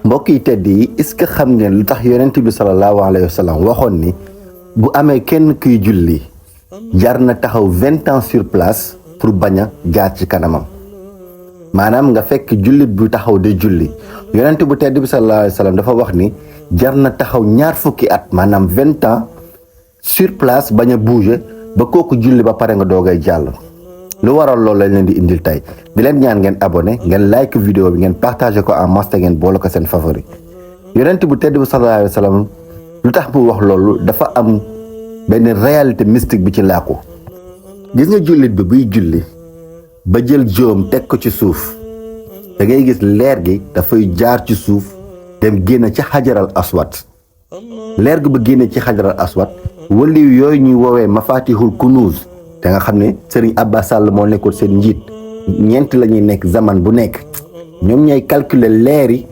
mbokk yi tedd yi est-ce que xam ngeen lu tax yonent bi sallallahu alayhi wa sallam waxoon ni bu amee kenn kuy julli jar na taxaw 20 ans sur place pour bañ a jaar ci kanamam maanaam nga fekk jullit bu taxaw de julli yonent bu tedd bi sallallahu alayhi wa sallam dafa wax ni jar na taxaw ñaar fukki at maanaam 20 ans sur place bañ a bouger ba kooku julli ba pare nga doogay jàll. lu waral loolu lañ leen di indil tey di leen ñaan ngeen abonné ngeen like vidéo bi ngeen partagé ko en masse te ngeen boole ko seen favori yonent bu tedd bi sallallahu alayhi wa sallam lu tax mu wax loolu dafa am benn réalité mystique bi ci làqu gis nga jullit bi buy julli ba jël joom teg ko ci suuf da ngay gis leer gi dafay jaar ci suuf dem génn ci xajaral aswad leer gi ba génne ci xajaral aswad waliw yooyu ñuy woowee mafatihul kunuuz te nga xam ne Serigne Abbas Sall moo nekkoon seen njiit ñeent la ñuy nekk zaman bu nekk ñoom ñooy calculer leer yi